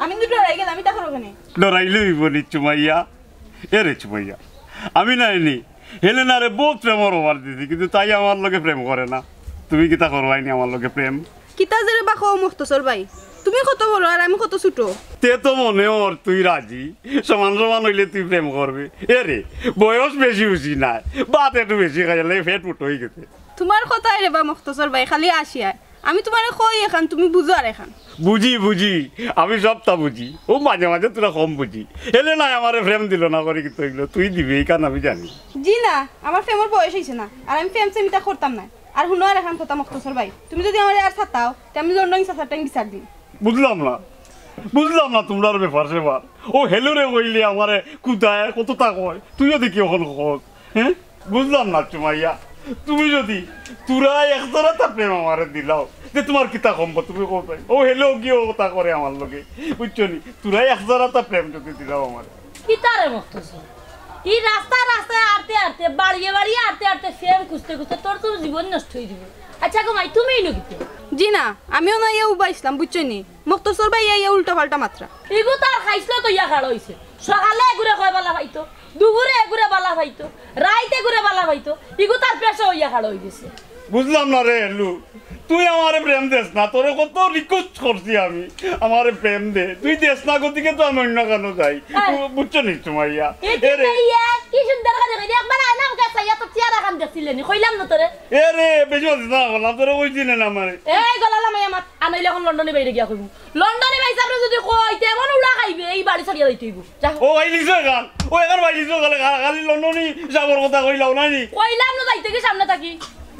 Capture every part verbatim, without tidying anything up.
আমি তো ডরাই গেলাম, আমি তা করো কেনে? ডরাইলে অইবো নি সুমাইয়া? এ রে সুমাইয়া, আমি নায়নি হেলেনারে বউত প্রেমর offer দিছি, কিন্তু তাই আমার লগে প্রেম করে না। তুমি কিতা করবায়নি আমার লগে প্রেম? কিতা যে রে বা কও মখতসর ভাই, তুমি কত বড় আর আমি কত ছোট। তে তো মনে অর তুই রাজি, সমান সমান অইলে তুই প্রেম করবে। এ রে, বয়স বেশি অইছে নায়, ভাত একটু বেশি খাইলে পেট ফুটো অইগেছে। তুমার কথায় রে বা মখতসর ভাই খালি আসিয়ায়। আমি তুমারে কই এখান, তুমি বুঝো আর এখান। বুঝি, বুঝি, আমি সবতা বুঝি। অউ মাঝে মাঝে থুড়া কম বুঝি। হেলেনায় আমারে প্রেম দিলো না করি কিতা অইলো, তুই দিবে ইখান আমি জানি। জি না, আমার প্রেমর বয়স অইছে না, আর আমি প্রেম সেম ইতা করতাম নায়। আর হুনো আর এখান কথা মখতসর ভাই, তুমি যুদি আমারে আর সাতাও, তে আমি লন্ডনি চাচার টাইম বিচার দিমু। বুঝলাম না, বুঝলাম না তুমরার ব্যাপার স্যাপার। অউ হেলুরে কইলে আমারে কুদায় কততা কয়, তুইও দেখি অখন কস। হে, বুঝলাম না সুমাইয়া, তুমি যুদি থুড়া এক জরাতা প্রেম আমারে দিলাও, তে তুমার কিতা কমবো তুমি কও চাই? অউ হেলু কিতা কথা করে আমার লগে, বুঝছো নি? থুড়া এক জরাতা প্রেম যুদি দিলাও আমারে। কিতা রে মখতসর, ই রাস্তায় রাস্তায় আটতে আটতে, বাড়িয়ে বাড়িয়ে আটতে আটতে, প্রেম খুঁজতে খুঁজতে তোর তো জীবন নষ্ট অই দিবো। আচ্ছা গো মাই, তুমি ইনো কিতা? জি না, আমিও না ইয়া উবাইছলাম, বুঝছো নি? মখতসর ভাই ইয়া উল্টা পাল্টা মাতরা। ইগু তার খাইছলত অইয়া খাড়া অইছে। সকালে এগুরে কয় বালা পাইতো, দুপুরে এগুরে বালা পাইতো, রাইতে এগুরে বালা পাইতো, ইগু তার পেশা অইয়া খাড়া অইগেছে। বুঝলাম না রে হেলু, তুই আমারে প্রেম দেস না, তোরে কত request করছি আমি, আমারে প্রেম দে, তুই দেস না গতিকে তো আমি অন্য কানো যাই। হ্যাঁ। বু-, বুঝছো নি সুমাইয়া? এ কি এ রে। মাইয়া, কি সুন্দর করি কইলি, একবার আয়না মুখে চাইয়া তো চেহারা খান দেখছিলে নি, কইলাম না তোরে। এ রে, বেশি বলিস না, বললাম তোরে কইছি না, না মানে। এই গলা লামাইয়া মাত, আনাইলে অখন লন্ডনি বাইরে গিয়া কইমু। লন্ডনি ভাই সাবরে যুদি কই, তে এমন উড়া খাইবে, এই বাড়ি ছাড়িয়া যাইতে অইবো। যা। ও ভাই লিজো গান, ও এখান ভাই লিজো গান, খা-, খালি লন্ডনি যাবার কথা কইলাও না নি? কইলাম না যাইতে কি সামনে থাকি?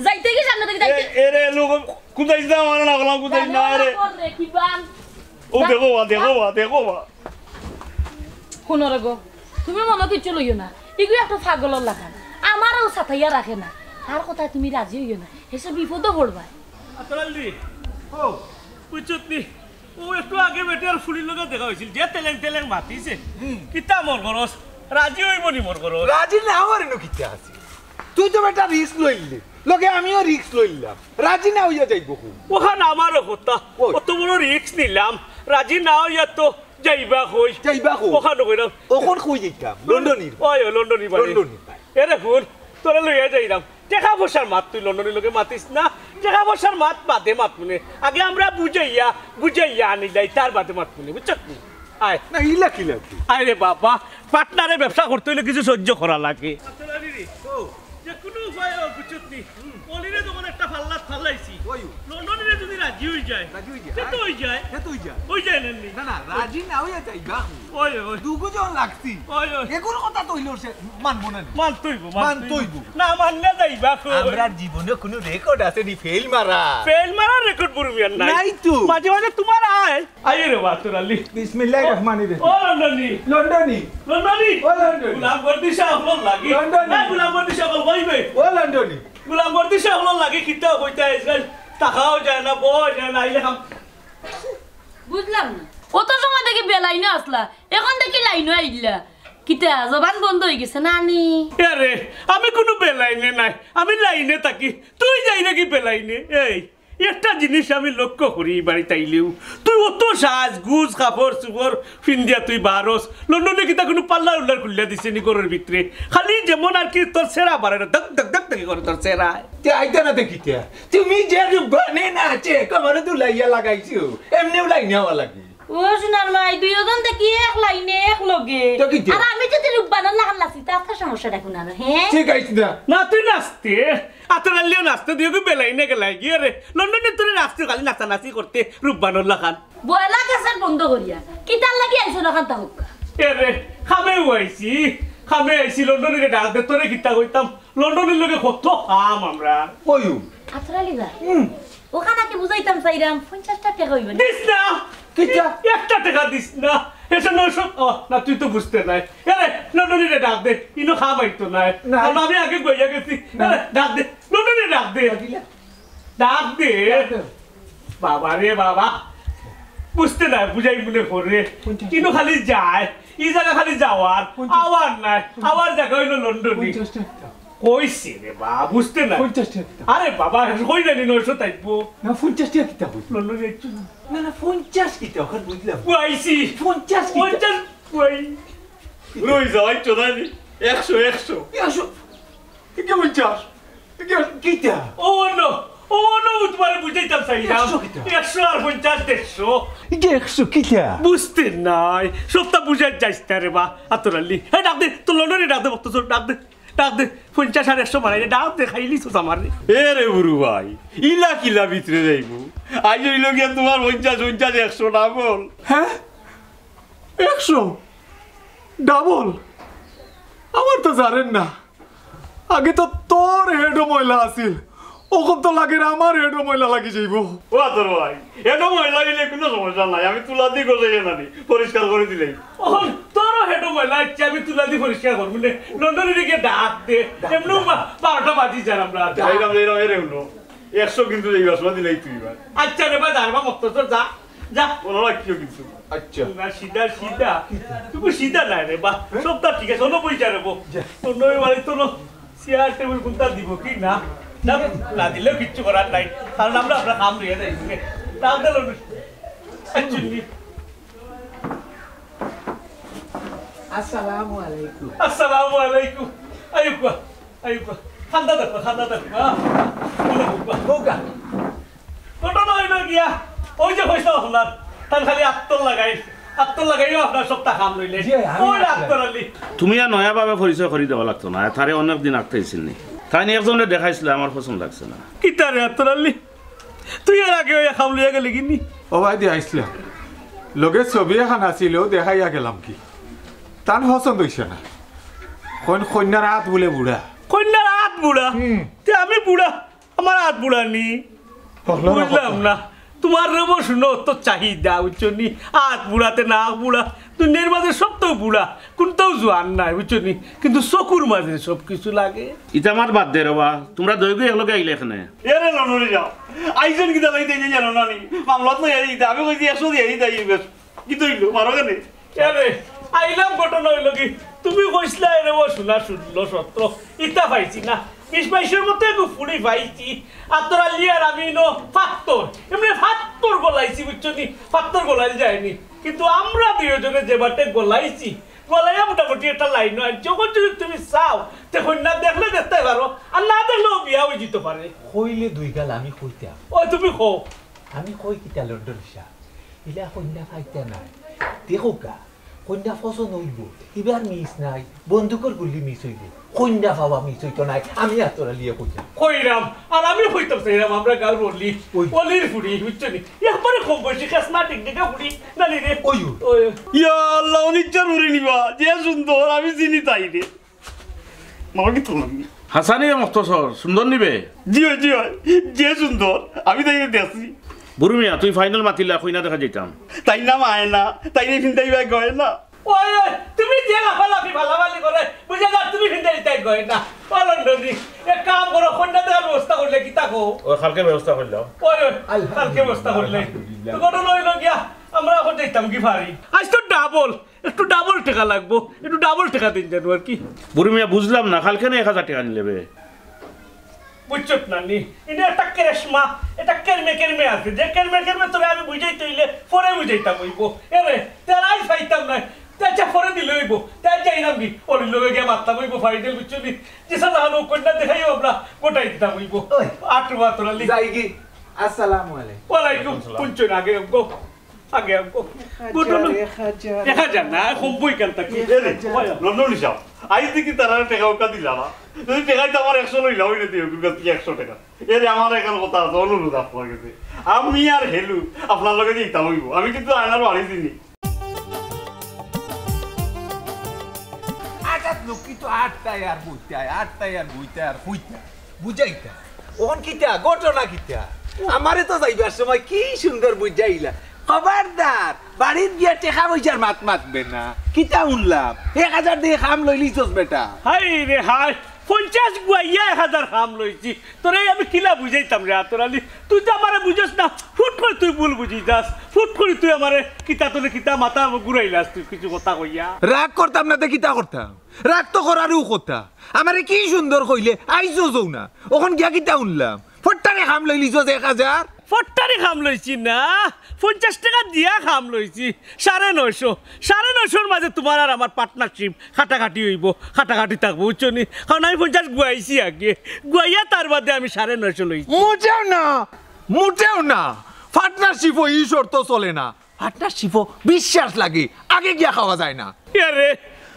যাইতে কি সামনে থাকি? যাইতে এ, এ রে লোক, কুদাইস না, আমার না, বললাম কুদাইস না, এ রে। কর রে, কি বান? ও যা। দেখো বা, দেখো বা, দেখো বা। হুনো রে গো, তুমি মনো কিচ্ছু লইও না। ইগু একটা পাগলর লাখান। আমারেও সাতাইয়া রাখে না। তার কথায় তুমি রাজি অইও না। হেষে বিপদো পড়বায়। আতর আলী, ও। বুঝছত নি? ও একটু আগে বেটার ফুড়ির লগে দেখা অইছিল, যে তেলেং তেলেং মাতিছে। হুম। কিতা মনো করস? রাজি অইবো নি মনো করস? রাজি না অওয়ার ইনো কিতা আছে? তুই তো বেটা risk লইলি, লগে আমিও risk লইলাম। রাজি না অইয়া যাইবো কু? অখান আমারও কথা। কই? অত বড় risk নিলাম, রাজি না অইয়া তো যাইবা কই? যাইবা কই? অখান কইরাম। অখন কই যাইতাম? লন্ডনির। ওই, ওই, লন্ডনির বাড়ি। লন্ডনির বাড়ি। এরে হুন, তোরে লইয়া যাইরাম। টেকা পয়সার মাত তুই লন্ডনির লগে মাতিস না। টেকা পয়সার মাত বাদে মাতমুনে। আগে আমরা বুঝাইয়া, বুঝাইয়া আনিলাই, তার বাদে মাতমুনে, বুঝছত নি? আয়। না, ইলা কিলা কি? আয় রে বাবা, partner-এ ব্যবসা করতে অইলে কিছু সহ্য করা লাগে। আতর আলী রে, ও, যে কোনো উপায় হোক, বুঝছত নি? হুম। অলিরে যখন একটা ফাল্লাত ফালাইছি, ওই। লন্ডনিরে যদি রাজি অই যায়, রাজি অই যায়। তে তো অই যায়। তে তো অই যায়। অই যায় না নি? না, না, রাজি না অইয়া যাইবা। ওই, ওই। দুগু যখন লাগছি, ওই, ওই। এগুর কথা তো অইলো সে মানবো না নি? মানতে অইবো, মানতে মানতে অইবো। অইবো। না মানলে যাইবা কই? আমরার জীবনে কোনো record আছে নি fail মারা? Fail মারার record বুরু মিয়ার নাই। নাই তো। মাঝে মাঝে তুমার আয়। আয় রে বা, আতর আলী। বিসমিল্লাহির রহমানির রহিম। ও লন্ডনি। লন্ডনি। লন্ডনি। ও লন্ডনি। গোলাম গর্দি শাহ অকলর লাগি। লন্ডনি। না, গোলাম গর্দি শাহ অকল কইবে। ও লন্ডনি। গোলাম গর্দি শাহ অকলর লাগি কিতা কইতা আইজকাল? থাকাও যায় না, বওয়া যায় না, আইলে খাম। বুঝলাম না। অত সময় থাকি বেলাইনো আছলা, অখন দেখি লাইনো আইলা। কিতা, জবান বন্ধ অইগেছে না নি? আরে, আমি কুনু বেলাইনে নাই, আমি লাইনে থাকি। তুই যাইরে কি বেলাইনে? এই, একটা জিনিস আমি লক্ষ্য করি ই বাড়িত আইলেউ, তুই অত সাজ, গুজ, কাপড়, চুপড় ফিন্দিয়া তুই বারস। লন্ডনে কিতা কুনু parlour উল্লার খুলিয়া দিছে নি ঘরর ভিতরে? খালি যেমন আর কি তোর চেহারা বাড়ে না, ধক ধক ধক ধক করে তোর চেহারায়। তে আইতা না দেখিতা। তুমি যে রূপবানে নাচে, কমরে দুলাইয়া লাগাইছো, এমনেউ লাইনে আওয়া লাগে। ও সোনার মাই, দুইওজন দেখি এক লাইনে, এক লগে। তো কিতা? আর আমি যদি রূপবানর লাখান নাচি, তে আজকে সমস্যা দেখো না, হ্যাঁ? ঠিক আছে না। না, তুই নাচতে, আতর আলীও নাচতে, দুইওগু বেলাইনে গেলায় গিয়া রে। লন্ডনে তোরে নাচতে, খালি নাচানাচি করতে, রূপবানর লাখান। বয়লা গেছেন বন্ধ করিয়া। কিতার লাগি আইছো না খান্তা হুক্কা? এ রে, খামেউ আইছি, খামে আইছি, লন্ডনিরে ডাক দে, তোরে কিতা কইতাম, লন্ডনির লগে কত কাম আমরা। কইও। আতর আলী ভাই, হুম। অখান আগে বুঝাইতাম চাইরাম, পঞ্চাশটা টেকা অইবো না? দিস না। কিতা? একটা টেকা দিস না। এসে নয়শো, ও, না, তুই তো বুঝতে নাই। এ রে, লন্ডনিরে ডাক দে, ইনো খাম আইতো নায়। না। কারণ আমি আগে গইয়া গেছি। না। এ রে, ডাক দে, লন্ডনিরে ডাক দে। ডাকিলা? ডাক দে। ডাক দে। বাবা রে বাবা, বুঝতে নাই, বুঝাই মনে করে। কোনটা? কিন্তু খালি যায়, এই জায়গা খালি যাওয়ার, কোনটা? আওয়ার নাই, কোনটা? আওয়ার জায়গা অইলো লন্ডনি। পঞ্চাশ টাকা। কইছি রে বা, বুঝতে না। পঞ্চাশ টেকা কিতা? আরে বাবা, কই জানি নয়শো থাকবো। না, পঞ্চাশ টেকা কিতা কইছি? লন্ডনে একটু না। না, না, পঞ্চাশ কিতা, ওখানে বুঝলাম। ও আইছি। পঞ্চাশ কিতা? পঞ্চাশ, ওই। রই যাও, আইছো না নি? একশো, একশো। একশো? এটা পঞ্চাশ? এটা কিতা? ও অন্য, ও অন্য, ও তোমারে বুঝাইতাম চাই না। একশো কিতা? একশো আর পঞ্চাশ, দেড়শো। এটা একশো কিতা? বুঝতে নাই, সবটা বুঝার যাইস না রে বা, আতর আলী। হ্যাঁ, ডাক দে, তোর লন্ডনে ডাক দে, ভক্ত চোর, ডাক দে। ডাক দে, পঞ্চাশ আর একশো বাড়াইলে ডাক দে, খাইলি তো আমার। এ রে বুরু ভাই, ইলা কিলা ভিতরে যাইবো? আইজ অইলো গিয়া তোমার পঞ্চাশ, পঞ্চাশ, একশো ডাবল। হ্যাঁ? একশো? ডাবল? আমার তো জানেন না। আগে তো তোর হেডও ময়লা আছিল, অখন তো লাগের আমার হেডও ময়লা লাগি যাইবো। ও আতর ভাই, হেডও ময়লা অইলে কোনো সমস্যা নাই, আমি তুলা দি গজাইয়া নানি পরিষ্কার করি দিলাই। অখন তোরও হেডও ময়লা, আচ্ছা আমি তুলা দি পরিষ্কার করমু নে। লন্ডনে গিয়া ডাক দে, এমনেও বা-, বারোটা বাজি যার আমরা। যাইরাম, যাইরাম, এরে হুনো। একশো কিন্তু যাইবার সময় দিলাই তুই এবার। আচ্ছা রে বা, যার বা মক্তসর যা, যা। মনো রাখিও কিন্তু। আচ্ছা। না, সিধা, সিধা। তুমি সিধা নাই রে বা। সবটা ঠিক আছে, অন্য পয়সা রে বো। যা। অন্য ওই বাড়ি তো চেয়ার টেবিল কোনটা দিব কি না? না, না দিলেও কিচ্ছু করার নাই। কারণ আমরা, আমরা কাম লইয়া যাই। তাও দিল না। আচ্ছা, নি। আসসালামু আলাইকুম। আসসালামু আলাইকুম। আইউক্কা, আইউক্কা। খান্দা দেখো, খান্দা দেখো। আহ, বলো, বলো। বউকা। ঘটনা অইলো গিয়া, ওই যে কইছিলাম আপনার, তান খালি আত্তর লাগাই, আত্তর লাগাইও আপনার সবটা কাম লইলে। জি, আমি ওই আত্তর আত্তর আলী। তুমি আর নয়া ভাবে পরিচয় করি দেওয়া লাগতো না, তারে অনেক দিন আগ থাকি চিনি। তাইন একজনরে দেখাইছিলা, আমার পছন্দ লাগছে না। কিতা রে আত্তর আলী? তুই এর আগে ওই কাম লইয়া গেলি কিনি? ও ভাই দি আইসলাম। লগে ছবি এখান আছিল, ও দেখাইয়া গেলাম কি। তান পছন্দ অইছে না। কইন কইন্যার আত বুলে বুড়া। কইন্যার আত বুড়া? হুম। তে আমি বুড়া, আমার আত বুড়া নি? বুঝলাম না। তোমার রে বো শুনো, তো চাহিদা, বুঝছো নি? আত বুড়াতে না বুড়া। দুনিয়ার মাঝে সব তো বুড়া, কোনটাও জোয়ান নাই, বুঝছো নি? কিন্তু চকুর মাঝে সব কিছু লাগে। ইতা আমার বাদ দে রে বা, তোমরা দুইগু একলগে আইলে এখানে। এরে লন্ডনে যাও। আইজন কিতা লাগি তাই জানো না নি? মামলাত লই আই দিতা। আমি কইছি একশো দিয়া দিতা এই বেশ। কিতা অইলো? মারো কেনে? এরে, আইলাম ঘটনা অইলো কি? তুমি কইছিলা এরে ও সোনা ষোলো সতেরো। ইতা পাইছি না। বিশ বাইশের মতো একটু ফুড়ি পাইছি। আতর আলী আর আমি ইনো ফাত্তর। এমনে ফাত্তর গলাইছি, বুঝছো নি? ফাত্তর গলাইল যায়নি। কিন্তু আমরা দুইজনে যে বাটে গলাইছি, গলাইয়া মোটামুটি একটা লাইন আনছি। যখন যদি তুমি চাও, তে কইন্যা দেখলে দেখতে পারো, আর না দেখলেও বিয়া অই যিতে পারে। কইলে দুই গাল আমি কইতাম। ও, তুমি কও। আমি কই কিতা লন্ডন সাব, ইলা কইন্যা পাইতা নায়। দেখউক্কা, কইন্যা পছন্দ অইবো, ইবার মিস নাই, বন্দুকর গুলি মিস অইবো, কইন্যা পাওয়া মিস অইতো নায়। আমি আতর আলীয়ে কইতাম। কইরাম, আর আমি কইতাম চাইরাম, আমরা গাঁওর অলি, ওই। অলির ফুড়ি, বুঝছো নি? একবারে কম বয়সী, খেসমা টিকটিকা ফুড়ি, নানি রে? ওই, ওই। ওই। ইয়া আল্লাহ, অনিচ্ছার উড়ি নিবা, যে সুন্দর, আমি চিনি তাই রে। মামা কি তোমার? হাসানি মখতসর, সুন্দর নিবে? জি অয়, জি অয়, যে সুন্দর, আমি তাই দেখছি। বুরু মিয়া, তুই ফাইনাল মাতিলা, কইন্যা দেখা যাইতাম। তাই নাম আয় না, তাই রে ফিন্দাই ভাই গয় না। ওই, ওই, তুমি যে লাফালাফি ফালাফালি করে, বুঝা যার তুমি ফিন্দাই তাই গয় না। ও লন্ডনি, এক কাম করো, কইন্যা দেখার ব্যবস্থা করলে কিতা কও? ও, কালকে ব্যবস্থা করলাম। ওই, ওই, আলহামদুলিল্লাহ, কালকে ব্যবস্থা করলে। আলহামদুলিল্লাহ। তো ঘটনা অইলো গিয়া, আমরা এখন যাইতাম কি পারি? আজ তো ডাবল। একটু ডাবল টেকা লাগবো, একটু ডাবল টেকা দিন যেন আর কি। বুরু মিয়া, বুঝলাম না, কালকে না এক হাজার টেকা নিলে বে? বুঝছত না নি? ইনো একটা কেরেশমা, একটা কেরমে কেরমে আছে। যে কেরমে কেরমে তোরে আমি বুঝাইতে অইলে পরে বুঝাইতাম অইবো। এরে, তেরাই পাইতাম না। তে আচ্ছা, পরে দিলে অইবো। তে আচ্ছা, যাইরাম কি? অলির লগে গিয়া মাততাম অইবো, ফাইনাল, বুঝছো নি? যে সালা হানো কইন্যা দেখাইও আমরা গোটাই দিতাম অইবো। ওই। আট রুয়া তোরা লি। যাই কি? আসসালামু আলাইকুম। ওয়ালাইকুম আসসালাম। বুঝছো না, আগে অইবো। আগে আমগো এক হাজার, ঘটনা এক হাজার। এক হাজার না, কম বই কেন থাকি? এক হাজার। এ রে, লন্ডন হিসাব। আইজ দেখি তারা টেকা উকা দিলা না। যদি টেকাই তো আমার একশো লইলা, অইলে দিও, তোর কাছ থেকে একশো টেকা। এ রে, আমার এখন কথা আছে, অনুরোধ আপনার কাছে। আমি আর হেলু, আপনার লগে যে ইতা অইবো। আমি কিন্তু আয়নার বাড়ি চিনি। আটাত লোক কিন্তু আটটায় আর বইতায়, আটটায় আর বইতায় আর কইতায়। বুঝাইতা। অখন কিতা? ঘটনা কিতা? আমারে তো যাইবার সময় কি সুন্দর বুঝাইলা। খবরদার, বাড়িত গিয়া টেকা পয়সার মাত মাতবে না। কিতা হুনলাম? এক হাজার দিয়া কাম লইলিছস বেটা। হায় রে হায়, পঞ্চাশ গুয়াইয়া এক হাজার কাম লইছি। তোরে আমি কিলা বুঝাইতাম রে আতর আলী? তুই তো আমারে বুঝস না, ফুট করি তুই ভুল বুঝি যাস, ফুট করি তুই আমারে কিতা তোরে কিতা মাথা ঘুরাইলাস তুই কিছু কথা কইয়া। রাগ করতাম না তে কিতা করতাম? রাগ তো করারও কথা। আমারে কি সুন্দর কইলে, আইজও যাও না, অখন গিয়া কিতা শুনলাম? ফট্টারে কাম লইলিছস এক হাজার। ফট্টারে কাম লইছি না, পঞ্চাশ টেকা দিয়া কাম লইছি। সাড়ে নয়শো, সাড়ে নয়শোর মাঝে তুমার আর আমার পার্টনারশিপ কাটাকাটি অইবো, কাটাকাটি থাকবো, বুঝছো নি? কারণ আমি পঞ্চাশ গুয়াইছি আগে, গুয়াইয়া তার বাদে আমি সাড়ে নয়শো লইছি। মোটেও না, মোটেও না। পার্টনারশিপও ই শর্ত চলে না। পার্টনারশিপও বিশ্বাস লাগে, আগে গিয়া খাওয়া যায় না। আরে,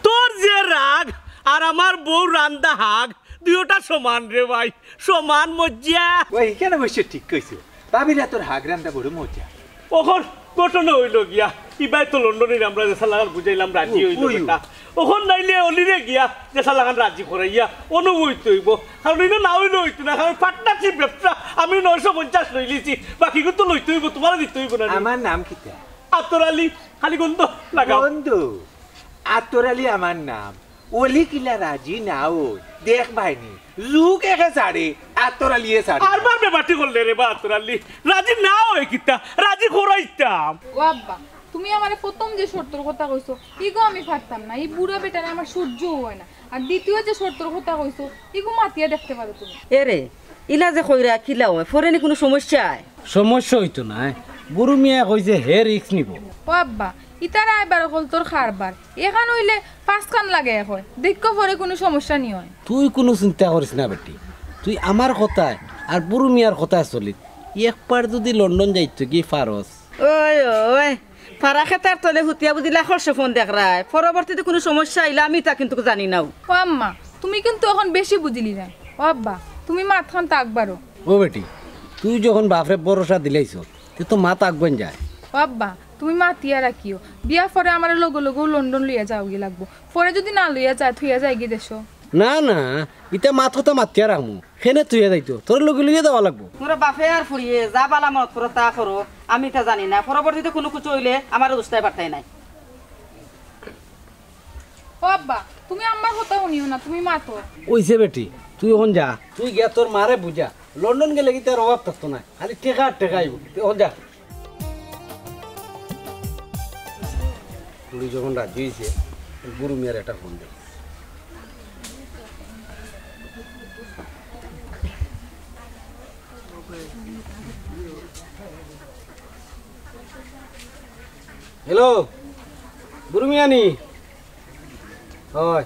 তোর যে রাগ আর আমার বউ রান্দা হাগ, দুইটা সমান রে ভাই, সমান মজ্জা। ওই, কেন বসে ঠিক কইছো? ভাবিরা তোর হাগ রান্দা বড় মজা। অখন ঘটনা অইলো গিয়া, ইবায় তো লন্ডনিরে আমরা যেছা লাখান বুঝাইলাম, রাজি অইলো ওই। বেটা। অখন নাইলে অলিরে গিয়া যেছা লাখান রাজি করাইয়া অনো বইতে অইবো। কারণ ইনো না অইলে অইতো না, কারণ পার্টনারশিপ ব্যবসা আমি নয়শো পঞ্চাশ লইলিছি, বাকিগুন তো লইতে অইবো, তুমারে দিতে অইবো না নি? আমার নাম কিতা? আতর আলী, খালি গন্ধ লাগাও। বন্ধু, আতর আলী আমার নাম। অলি কিলা রাজি না অয়, দেখ ভাইনি, যুগ একে ছাড়ে, আতর আলীয়ে ছাড়ে। আরবার বেবাটি করলে রে বা আতর আলী, রাজি না অয় কিতা, রাজি করাইতাম। ও আব্বা, তুমি আমারে প্রথম যে শর্তর কথা কইছো, ইগু আমি পারতাম না, ই বুড়া বেটারে আমার সহ্যও অয় না। আর দ্বিতীয় যে শর্তর কথা কইছো, ইগু মাতিয়া দেখতে পারো তুমি। এরে, ইলা যে কইরা কিলা অয়, পরে নি কুনু সমস্যা অয়? সমস্যা অইতো নায়, বুরু মিয়ায় কইছে হে রিস্ক নিবো। ও আব্বা, ইতার আইবার অকল তোর কারবার, এখান অইলে পাঁচখান লাগে এক অয়, দেইক্কা পরে কুনু সমস্যা নি অয়। তুই কুনু চিন্তা করিস না বেটি, তুই আমার কথায় আর বুরু মিয়ার কথায় চলিস। একবার যুদি লন্ডন যাইতো গি পারস। ওই, ওই, পারা খেতার তলে হুতিয়া বুদিলা খরচ ফোন দেখরায়, পরবর্তীতে কুনু সমস্যা আইলে আমি ইতা কিন্তু জানি নাও। ও আম্মা, তুমি কিন্তু অখন বেশি বুঝিলিরায়। ও আব্বা, তুমি মাতখান থাকবারও। ও বেটি, তুই যখন বাফরে ভরসা দিলাইছস, তে তো মাত আগুয়াইন যায়। ও আব্বা, তুমি মাতিয়া রাখিও, বিয়ার পরে আমারে লগে লগেউ লন্ডন লইয়া যাওগি লাগবো। পরে যুদি না লইয়া যায়, থইয়া যায়গি দেশো। না, না, ইতা মাত কথা মাতিয়া রাখমু। কেনে থইয়া যাইতো? তোরে লগে লইয়া যাওয়া লাগবো। তোর বাফে আর ফুড়িয়ে যা বালা মনো করো তা করো, আমি তা জানি না। পরবর্তীতে কুনু কিছু অইলে আমারে দুষতায় পারতায় নায়। ও আব্বা, তুমি আম্মার কথা হুনিও না, তুমি মাতো। অইছে বেটি, তুই অখন যা, তুই গিয়া তোর মারে বুঝা। লন্ডন গেলে কিতা আর অভাব থাকতো নায়, খালি টেকা আর টেকা আইবো। তুই অখন যা। ফুড়ি যখন রাজি অইছে, বুরু মিয়ার একটা ফোন দে। হ্যালো, বুরু মিয়া নি? অয়।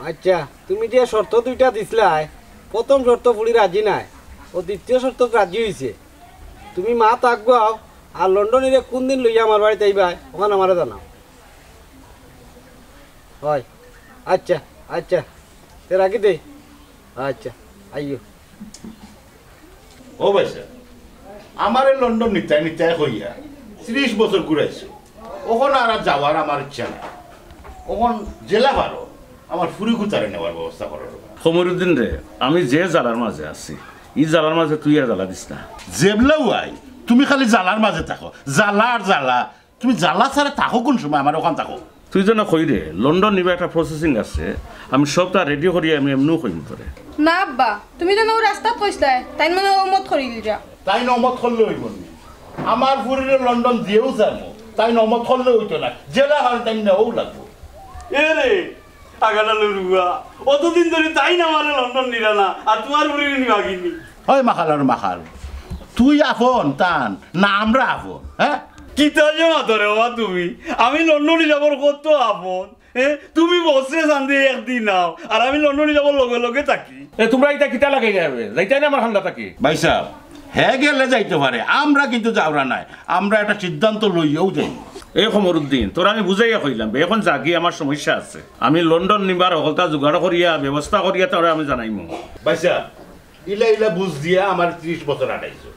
আইচ্ছা, তুমি যে শর্ত দুইটা দিছলায়, প্রথম শর্ত ফুড়ি রাজি নায়, অউ দ্বিতীয় শর্তত রাজি অইছে। তুমি মাত আগুয়াও, আর লন্ডনিরে কুনদিন লইয়া আমার বাড়িত আইবায়, অখান আমারে জানাও। অয়, আইচ্ছা, আইচ্ছা, তে রাখি দেই। আইচ্ছা, আইও। ও ভাইসাব, আমারে লন্ডন নিতায় নিতায় কইয়া ত্রিশ বছর ঘুরাইছো, অখন আর যাওয়ার আমার ইচ্ছা নাই। অখন যেলা পারো আমার ফুড়ি গুতারে নেওয়ার ব্যবস্থা করো। কমরুদ্দিন রে, আমি যে জ্বালার মাঝে আছি, ই জ্বালার মাঝে তুই আর জ্বালা দিস না। যেবলাউ আই, তুমি খালি জ্বালার মাঝে থাকো, জ্বালা আর জ্বালা। তুমি জ্বালা ছাড়া থাকো কুন সময়? আমার অখান থাকো। তুই যেন কইরে, লন্ডন নিবা একটা প্রসেসিং আছে, আমি সবতা রেডি করি আমি এমনেউ কইমু তোরে। না আব্বা, তুমি যেন অউ রাস্তাত কইছলায়, তাইন মনে অউ মত করিলিরা। তাইন অউ মত করলে অইবো নি? আমার ফুড়িরে লন্ডন দিয়াউ ছাড়মু, তাইন অউ মত করলে অইতো নায়, যেলা অয় তাইন নেওয়াউ লাগবো। এরে, আগাডালর ফুয়া, অতদিন ধরি তাইন আমারে লন্ডন নিরা না, আর তুমার ফুড়িরে নিবাগি নি? ওই মাখালর মাখাল, তুই আপন তান না আমরা আপন, হ্যাঁ? কিতা যে মাতো রে বাবা তুমি? আমি লন্ডনি যাবর কত আপন, এ? তুমি বছরে চান্দে একদিন আও, আর আমি লন্ডনি যাবর লগে লগে থাকি। এ, তুমরা ইতা কিতা লাগাইলায়? যাইতায় না আমার কান্দা থাকি? ভাইসাব, হে গেলে যাইতো পারে, আমরা কিন্তু যাওরা নায়। আমরা একটা সিদ্ধান্ত লইয়াউ যাইমু। এ কমরুদ্দিন, তোরে আমি বুঝাইয়া কইলাম বে, অখন যাগি, আমার সমস্যা আছে। আমি লন্ডন নিবার হকলতা জোগাড় করিয়া, ব্যবস্থা করিয়া তোরে আমি জানাইমু। ভাইসাব, ইলা ইলা বুঝ দিয়া আমারে ত্রিশ বছর আটাইছো।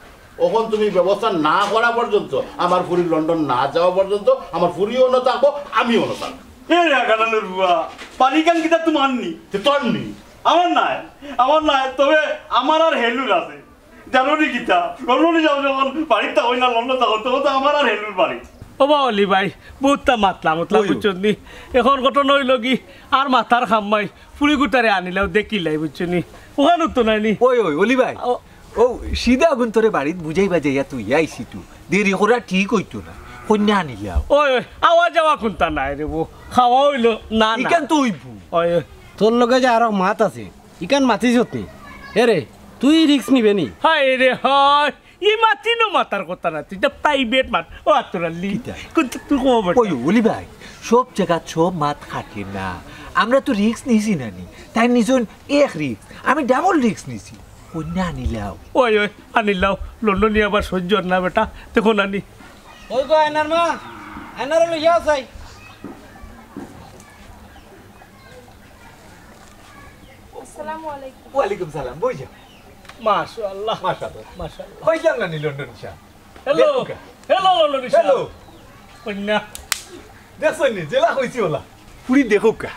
অখন তুমি ব্যবস্থা না করা পর্যন্ত, আমার ফুড়ি লন্ডন না যাওয়া পর্যন্ত, আমার ফুড়িও অনো থাকবো, আমিও অনো থাকবো। এ রে আগাডালর ফুয়া, বাড়িখান কিতা তুমার নি? তে তোর নি? আমার নায়, আমার নায়, তবে আমার আর হেলুর আছে। জানো নি কিতা? লন্ডনি যাও যখন বাড়িত থাকো না, লন্ডন থাকো, তখন তো আমার আর হেলুর বাড়ি। ও বা অলি ভাই, বউততা মাতলাম, মাতলাম, ওই। বুঝছো নি? এখন ঘটনা অইলো কি, আর মাতার কাম নাই, ফুড়িগুতারে আনিলাও, দেখিলাই, বুঝছো নি? অখানউ তো নাই নি। ওই, ওই, অলি ভাই। ও। ও, সিধা অগুন তোরে বাড়িত বুঝাইবা যাইয়া তুই আইছি তু। দেরি করা ঠিক অইতো না। কইন্যা আনিলাও। ওই, ওই, আওয়া যাওয়া কুন্তা নাই রে বউ। খাওয়া অইলো? না, না। ইখান তো অইবো। ওই, ওই। তোর লগে যে আরো মাত আছে, ইখান মাতিছত নি? এ রে, তুই risk নিবে নি? হায় রে হায়, ই মাত ইনো মাতার কথা না, তুই তো private মাত। ও আতর আলী, কিতা? কুন্তা তুই কম বল। ওই, অলি ভাই, সব জাগাত সব মাত খাটে না। আমরা তো risk নিছি না নি, তাইন নিছইন এক risk, আমি double risk নিছি। কইন্যা আনিলাও। ওই, ওই, আনিলাও, লন্ডনি আবার সহ্য অর না বেটা, দেখো নানি। ওই গো, আয়নার মা, আয়নারে লইয়া যাই। আসসালামু আলাইকুম। ওয়ালাইকুম সালাম, বই যাও। মাশাআল্লাহ। মাশাআল্লাহ। মাশাআল্লাহ। কইলাম না নি লন্ডনি সাব। হ্যালো। দেখো কা। হ্যালো, লন্ডনি সাব। হ্যালো। কইন্যা। দেখছো নি, যেলা কইছি অলা। ফুড়ি দেখো কা।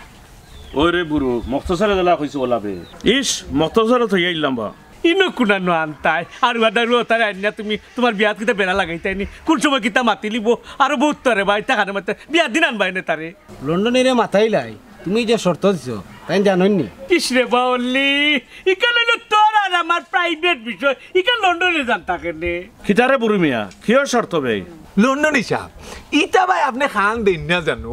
ওরে বুরু, মখতসরে যেলা কইছি অলা বে। ইস, মখতসরে থইয়া আইলাম বা। ইনো কুনানো আনতায়? আর ওয়াদারু তারে আনিয়া তুমি তুমার বিয়াত কিতা বেড়া লাগাইতায় নি? কুন সময় কিতা মাতিলিবো? আরো বউত তারে বা, ইতা কানে মাতে, বিয়ার দিন আনবায় নে তারে। লন্ডনিরে মাতাইলাই, তুমি যে শর্ত দিছো, তাইন জানইন নি? ইস রে বা অলি, ইখান অইলো তোর আর আমার private বিষয়, ইখান লন্ডনি জানতা কেনে? কিতা রে বুরু মিয়া, কিওর শর্ত বে? লন্ডনি সাব, ইতা ভাই আপনে কান দেইন না জানো,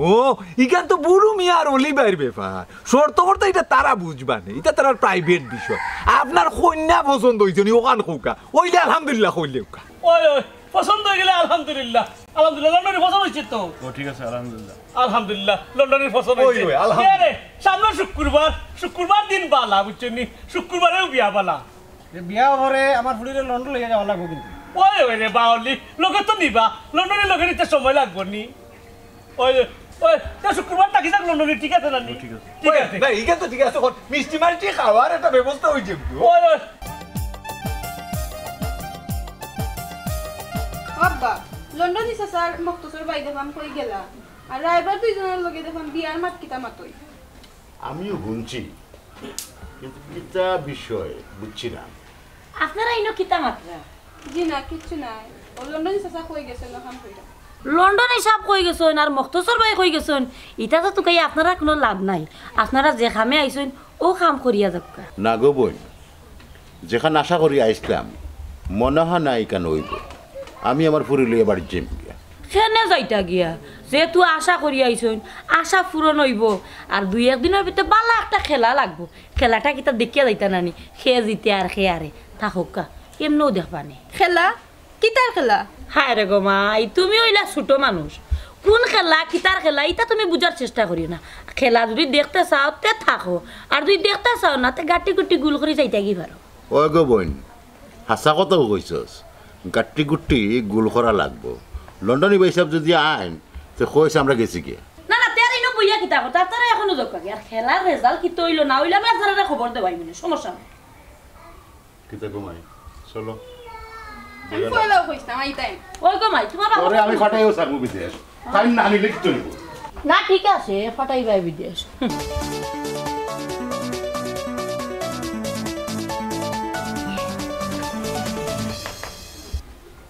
ইখান তো বুরু মিয়া আর অলি ভাইর ব্যাপার। শর্ত কর্তা ইতা তারা বুঝবা নে, ইতা তারার private বিষয়। আপনার কইন্যা পছন্দ অইছে নি, অখান কউক্কা। অইলে আলহামদুলিল্লাহ কইলেউক্কা। ওই, ওই, পছন্দ অই গেলে আলহামদুলিল্লাহ। আলহামদুলিল্লাহ, লন্ডনির পছন্দ অইছে তো। ও, ঠিক আছে, আলহামদুলিল্লাহ। আলহামদুলিল্লাহ, লন্ডনির পছন্দ ওই, অইছে। ওই, আলহামদুলিল্লাহ। এ রে, সামনে শুক্রবার, শুক্রবার দিন বালা, বুঝছো নি? শুক্রবারেউ বিয়া বালা। যে বিয়া অইবো রে, আমার ফুড়িরে লন্ডন লইয়া যাওয়া লাগবো কিন্তু। ওই, ওই রে, বা অলি, লগে তো নিবা, লন্ডনি লগে নিতে সময় লাগবো নি। ওই, ওই, তে শুক্রবার থাকি যাক লন্ডনি, ঠিক আছে নানি? ঠিক আছে। ঠিক ওই, আছে। না, ইখান তো ঠিক আছে, অখন মিষ্টি মাইষ্টি খাওয়ার একটা ব্যবস্থা অই যাইবো। ওই, ওই। আব্বা, লন্ডনি চাচার মখতসর ভাই দেখলাম কই গেলা? আর রায়বার দুইজনর লগে দেখলাম বিয়ার মাত কিতা মাতইন? আমিও হুনছি, কিন্তু কিতা বিষয় বুঝছি না। আপনারা ইনো কিতা মাতরা? জি না, কিচ্ছু নাই। ও লন্ডনি চাচা কই গেছইন, অখান কইরা। লন্ডনি সাব কই গেছইন আর মখতসর ভাই কই গেছইন, ইতা তো তুকাইয়া আপনারার কুনু লাভ নাই। আপনারা যে কামে আইছইন, অউ কাম করিয়া যাউক্কা। না গো বইন, যেখান আশা করি আইছলাম, মনো অয় না ইখান অইবো। আমি আমার ফুড়ি লইয়া বাড়িত যাইমু গিয়া। কেনে যাইতা গিয়া? যেহেতু আশা করি আইছইন, আশা পূরণ অইবো। আর দুই এক দিনর ভিতরে বালা একটা খেলা লাগবো। খেলাটা কিতা দেখিয়া যাইতা নানি? কে জিতে আর কে হারে। থাকউক্কা, এমনেউ দেখবা নে। খেলা? কিতার খেলা? হায় রে গো মাই, তুমি অইলা ছোট মানুষ। কুন খেলা, কিতার খেলা, ইতা তুমি বুঝার চেষ্টা করিও না। খেলা যুদি দেখতে চাও, তে থাকো। আর যুদি দেখতে চাও না, তে গাট্টি গুট্টি গুল করি যাইতা গি পারো। ওই গো বইন, হাছা কথাউ কইছস। গাট্টি গুট্টি গুল করা লাগবো। লন্ডনি ভাইসাব যুদি আইন, তে কইস আমরা গেছি গিয়া। না, না, তে আর ইনো বইয়া কিতা কথা, তারা এখনো যাউক্কা গি। আর খেলার result কিতা অইলো না অইলো, আমি আপনারারে খবর দেওয়াইমু নে, সমস্যা নাই। কিতা গো মাই? চলো। আমি পয়লাউ কইতাম, আইতাম। ওই গো মাই, তুমার বাবা ওরে আমি ফাটাইও ছাড়মু বিদেশ। তাই না আনিলে কিতা অইবো? না, ঠিক আছে, ফাটাইবায় বিদেশ।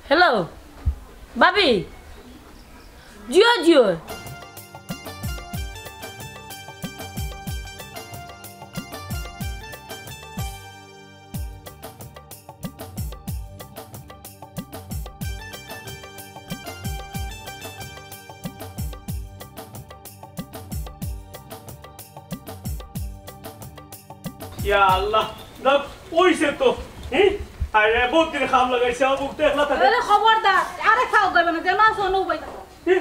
হ্যালো, ভাবি। জিও, জিও। ইয়া আল্লাহ, না, অইছে তো। হি? আরে, বউত দিন কাম লাগাইছে, আমার বউ তো একলা থাকে। আরে, খবরদার, আরে খাও যাইবে না, যেন আসো, নৌ বাইতা। হি?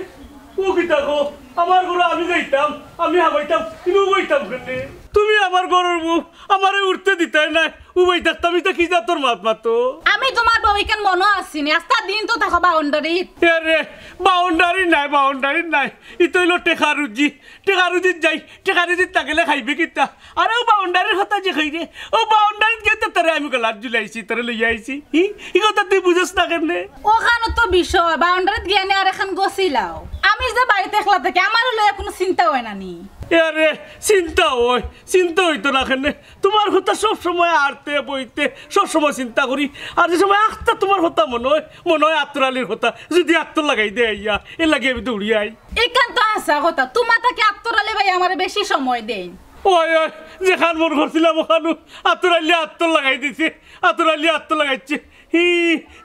ও কিতা কও? আমার ঘরো আমি যাইতাম, আমি হামাইতাম, ইনো বইতাম কেনে? তুমি আমার ঘরর বউ, আমারে উঠতে দিতায় নায়, উবাই থাকতাম, ইতা কি জাতর মাত মাতো? আমি তুমার বউ, ইখান মনো আছে নি? আস্তা দিন তো থাকো বাউন্ডারিত। এ রে, বাউন্ডারি নায়, বাউন্ডারি নায়। ইতা অইলো টেকা রুজি, টেকা রুজিত যাই, টেকা রুজিত না গেলে খাইবে কিতা? আরে অউ বাউন্ডারির কথা যে কইরে, অউ বাউন্ডারিত গিয়া তো তোরে আমি গলাত ঝুলাইছি, তোরে লইয়া আইছি। হি? ই কথা তুই বুঝস না কেনে? অখানো তো বিষয়, বাউন্ডারিত গিয়া নি আরেকখান গছিলাও। আমি যে বাড়িত একলা থাকি, আমারে লইয়া কুনু চিন্তা অয় না নি? এরে, চিন্তা অয়, চিন্তা অইতো না কেনে? তুমার কথা সব সময় আটতে বইতে সব সময় চিন্তা করি। আর যে সময় আখতা তুমার কথা মনো অয়, মনো অয় আতর আলীর কথা। যুদি আতর লাগাই দেয় আইয়া, এরলাগি আমি দৌড়ি আই। ইখান তো হাছা কথা, তুমার থাকি আতর আলী ভাই আমারে বেশি সময় দেইন। অয়, অয়, যেখান মনো করছিলাম অখানউ আতর আলীয়ে আতর লাগাই দিছে, আতর আলীয়ে আতর লাগাইছে। হি,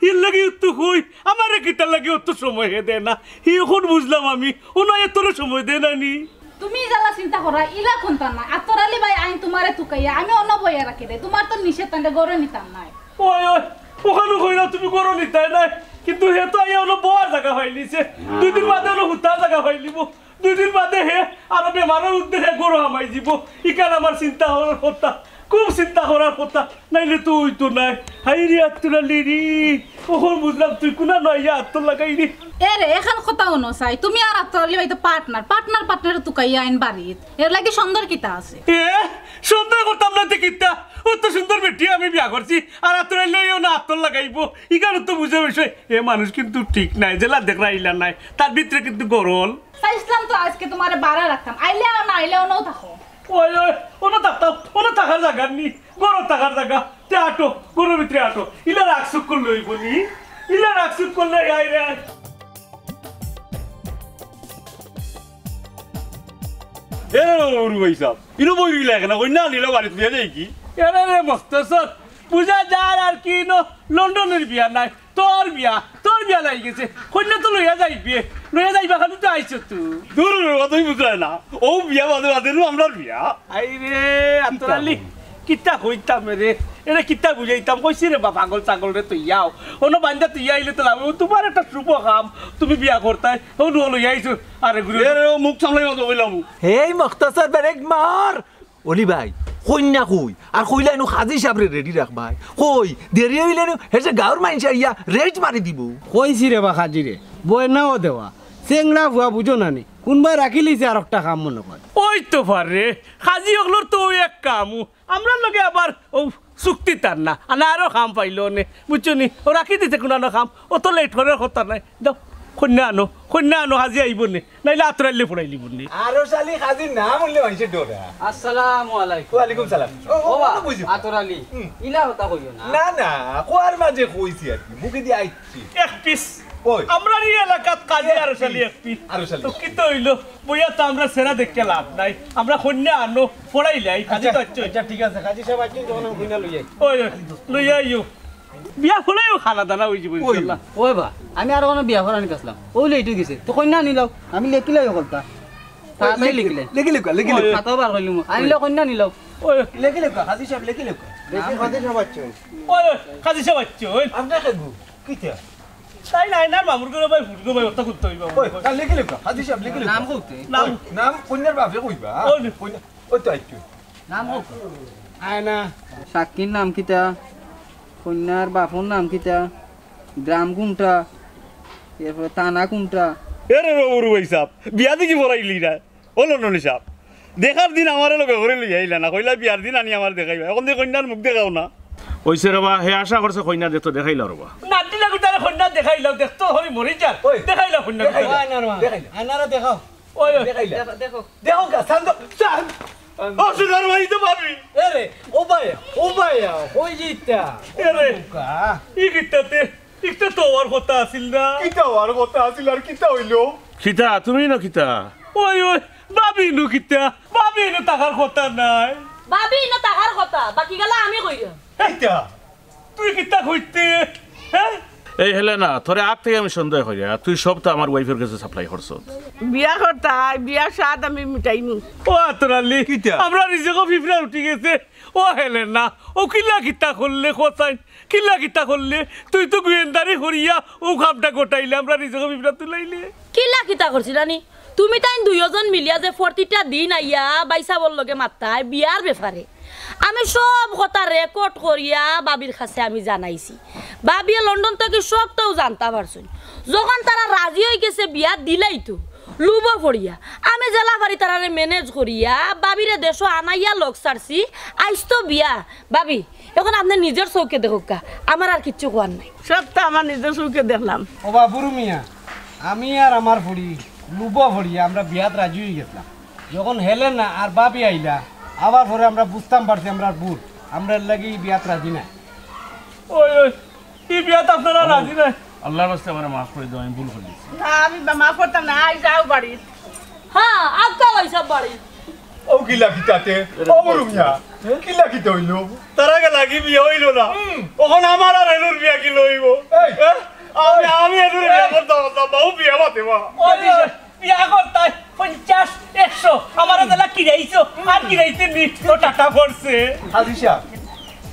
হিরলাগি অত কই, আমারে কিতার লাগি অত সময় হে দেয় না। হি অখন বুঝলাম আমি, অনো আইয়া তোরে সময় দেয় না নি। তুমি যেলা চিন্তা কররায়, ইলা কুন্তা নায়। আতর আলী ভাই আইন তুমারে তুকাইয়া, আমি অনো বইয়া রাখি দেই। তুমার তো নিষেধ, তানরে ঘরো নিতাম নায়। অয়, অয়, অখানউ কইলা তুমি ঘরো নিতায় নায়, কিন্তু হে তো আইয়া অনো বওয়ার জাগা পাইলিছে। দুইদিন বাদে অনো হুতার জাগা পাইলিবো। দুইদিন বাদে হে আরো বেমারর উদ্দেশ্যে ঘরো হামাই যিবো। ইখান আমার চিন্তা করার কথা, খুব চিন্তা করার কথা। নাইলে তো অইতো নায়। হায়রে আতর আলী রে, অখন বুঝলাম তুই কুনানো আইয়া আতর লাগাইরে। এরে, এখান কথা অনো চাই, তুমি আর আতর আলী ভাই তো partner, partner partner তুকাইয়া আইন বাড়িত। এরলাগি সন্দেহর কিতা আছে? এ, সন্দেহ করতাম না তে কিতা? অত সুন্দর বেটি আমি বিয়া করছি, আর আতর আলী অনো আতর লাগাইবো। ইখান তো বুঝা বিষয়। এ মানুষ কিন্তু ঠিক নায়, যেলা দেখরায় ইলা নায়, তার ভিতরে কিন্তু গরল। চাইছিলাম তো আইজকে তুমারে বারা রাখতাম, আইলে আও না আইলে অনো থাকো। অয়, অয়, অনো থাকতাম, অনো থাকার জাগা নি, ঘরো থাকার জাগা। তে আটো, ঘরর ভিতরে আটো। ইলা রাগ সুখ করলে অইবো নি? ইলা রাগ সুখ করলে, আয় রে আয়। এরে রে, ওরু ভাই সাব, ইনো বই রইলা কেনে? কইন্যা আনিলাও বাড়িত, লইয়া যাইগি। এরে রে মখতসর, বুঝা যার আর কি, ইনো লন্ডনর বিয়া নায়, তোর বিয়া, তোর বিয়া লাগি গেছে। কইন্যা তো লইয়া যাইবে, লইয়া যাইবা খালি তো আইছো তুই। দূর রে, অতই বুঝায় না। অউ বিয়া বাদে বাদে নু আমরার বিয়া। আইরে, আতর আলী, কিতা কইতাম রে? এরে কিতা বুঝাইতাম? কইছি রে বা, পাগল ছাগলরে থইয়া আও। অনো বান্দা থইয়া আইলে তো লাভ অইবো। তুমার একটা শুভ কাম, তুমি বিয়া করতায়। অউ নু লইয়া আইছো। আরে গুরু। এরে, অউ মুখ সামলাই মতো কইলাম। হেই মখতসর, ব্রেক মার। অলি ভাই, কইন্যা কই? আর কইলা ইনো কাজী সাবরে ready রাখবায়। কই, দেরি অইলে নু, হেষে গাউর মাইনষে আইয়া raid মারি দিবো। কইছি রে বা কাজীরে, বয়নাও দেওয়া। চেংড়া ফুয়া বুঝো না নি? কুনবায় রাখিলিছে আরকটা কাম মনো কর। অইতো পারে, কাজী অকলর তো অউ এক কাম। আমরার লগে আবার অউ চুক্তি তার না, আনা আরো কাম পাইলো নে, বুঝছো নি? অউ রাখি দিছে কুনানো কাম, অত late করার কথা নায়। যাও, কইন্যা আনো, কইন্যা আনো, কাজী আইবো নে, নাইলে আতর আলীয়ে ফুড়াইলিবো নে। আরো শালি কাজীর নাম হুনলে মাইনষে ডরা। আসসালামু আলাইকুম। ওয়ালাইকুম সালাম। ও, ও, ও বা, অনো বুঝো। আতর আলী, হুম। ইলা কথা কইও না। না, না, কওয়ার মাঝে কইছি আর কি, মুখেদি আইছে। এক piece। ওই। আমরার ই এলাকাত কাজী আরো শালি এক piece। আরো শালি। তো কিতা অইলো? বইয়া তো আমরা চেংড়া দেখিয়া লাভ নাই। আমরা কইন্যা আনো, ফুড়াইলাই, কাজী তো আইছে। আচ্ছা, ঠিক আছে, কাজী সাব আইছইন, তখন আমি কইন্যা লই আই। ওই, ওই, লই আইও। বিয়া ফুড়াইও খানা দানা অইযিবো ইনশাআল্লাহ। ওই বা, আমি আরো কুনু বিয়া ফুড়ানি আছলাম। অউ late অইগেছে। তে কইন্যা আনিলাও, আমি লেখিলাই অকলতা। তাড়াতাড়ি লেখিলাই। লেখিলাউক্কা, লেখিলাউক্কা। খাতাও বার করিলিমু। আনিলাও, কইন্যা আনিলাও। ওই। লেখিলাউক্কা, কাজী সাব, লেখিলাউক্কা। দেখি কাজী সাব আইছইন। ওই, ওই, কাজী সাব আইছইন। আপনে কে গো? কিতা? তাইন আইনার মামুর ঘরর ভাই, ফুড়ির ভাই, অতা কুন্তা অইবো। ওই, তা লেখিলাউক্কা, কাজী সাব, লেখিলাউক্কা। নাম কইতে? নাম? ওই, নাম কইন্যার বাফে কইবা। ওই। কইন্যা, ওই তো আইছইন। নাম কইতে? আয়না। সাক্ষীর নাম কিতা? কইন্যার বাফর নাম কিতা? গ্রাম কুনটা? এরপরে থানা কুনটা? এরে রে বুরু ভাই সাব, বিয়া দেখি ফুরাইলি না। ও লন্ডনী সাব, দেখার দিন আমারে লগে করি লইয়া আইলা না, কইলা বিয়ার দিন আনি আমারে দেখাইবা। অখন দেখি কইন্যার মুখ দেখাও না। অইছে রে বা, হে আশা করছে কইন্যা দেখতো, দেখাইলাও রে বা। নাতি লাগুতারে কইন্যা দেখাইলাও, দেখতো করি মরি যার। ওই। দেখাইলাও কইন্যা দেখাইলাও। দেখাইলাও। আয়নারে দেখাও। ওই, ওই। দেখাইলা। দেখো, দেখো। দেখো গা, চান্দ, চান্দ। ও সুন্দর ভাই তো ভাবি। এরে, ও ভাইয়া, ও ভাইয়া, কই যিতা? এরে, বোকা। ই কিতাতে, ইকটা তো অওয়ার কথা আছিল না। কিতা অওয়ার কথা আছিল আর কিতা অইলো? কিতা, তুমি না কিতা? ওই, ওই, ভাবি নু কিতা? ভাবি নু থাকার কথা নায়। ভাবি নু থাকার কথা, বাকি গালা আমি কইরাম। কিতা? তুই কিতা কইতে? হ্যাঁ? এই হেলেনা, তোরে আগ থাকি আমি সন্দেহ করি, আর তুই সব তো আমার ওয়াইফের গেছে সাপ্লাই করছস। বিয়া করতায়, বিয়ার স্বাদ আমি মিটাইমু। ও আতর আলী, কিতা? আমরার রিজিকো ফিফড়া উঠি গেছে। ও হেলেনা, অউ কিলা কিতা করলে, কছাইন? কিলা কিতা করলে? তুই তো গোয়েন্দারি করিয়া অউ কামটা ঘটাইলে, আমরার রিজিকো ফিফড়া তুলাইলে। কিলা কিতা করছি নানি? তুমি তাইন দুইওজন মিলিয়া যে প্রতিটা দিন আইয়া ভাইসাবর লগে মাততায় বিয়ার ব্যাপারে, আমি সব কথা record করিয়া ভাবির কাছে আমি জানাইছি। ভাবিয়ে লন্ডন থাকি সবতাউ জানতা পারছইন। যখন তারা রাজি অইগেছে বিয়া দিলাইতো, লুভো পড়িয়া আমি যেলা পারি তারারে manage করিয়া ভাবিরে দেশো আনাইয়া লগ ছাড়ছি। আইজ তো বিয়া, ভাবি, অখন আপনে নিজর চউখে দেখউক্কা, আমার আর কিচ্ছু কওয়ার নাই। সবতা আমার নিজর চউখে দেখলাম। ও বা বুরু মিয়া, আমি আর আমার ফুড়ি লুভো পড়িয়া আমরা বিয়াত রাজি অইগেছলাম। যখন হেলেনা আর ভাবি আইলা, আবার পরে আমরা বুঝতাম পারছি আমরার ভুল, আমরা এর লাগি ই বিয়াত রাজি না। ওই ওই, ই বিয়াত আপনারা রাজি না? আল্লাহর ওয়াস্তে আমারে মাফ করি দেও, আমি ভুল করি দিছি। না, আমি বা-, মাফ করতাম না। আই যাও বাড়ি। হ্যাঁ, আজকাল ওই সব বাড়ি। ও কিলা কিতাতে, ও রুমিয়া, কিলা কিতা অইলো? তারা গে লাগি বিয়া অইলো না। অখন আমার আর এলুর বিয়া কিলা অইবো? এই। হ্যাঁ? আমি, আমি এলুর বিয়া করতাম, করতাম, বাবু বিয়া মাতে বা। ওই, ওই, বিয়া করতাই পঞ্চাশ, একশো, আমার যেলা কিরাইছো, আর কিরাইতে নি, ও টাকা পড়ছে। হাজিশা,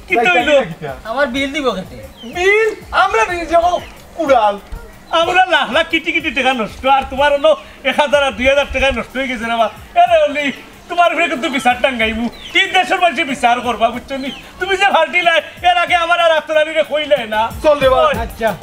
কিতা অইলো? আমার বিল দিব কেতে? বিল? আমরা বিল যাবো কুড়াল। আমরা লাখ লাখ কিটি কিটি টাকা নষ্ট, আর তুমার অনো এক হাজার আর দুই হাজার টাকা নষ্ট অই গেছে রে বা। এরে অলি, তুমার উপরে কিন্তু বিচার টাঙ্গাইমু। ই দেশর মানষে বিচার করবা, বুঝছো নি? তুমি যে ফাল্টিলায়, এর আগে আমার আর আত্মরানিরে কইলায় না। চল রে বা। ওই। আচ্ছা।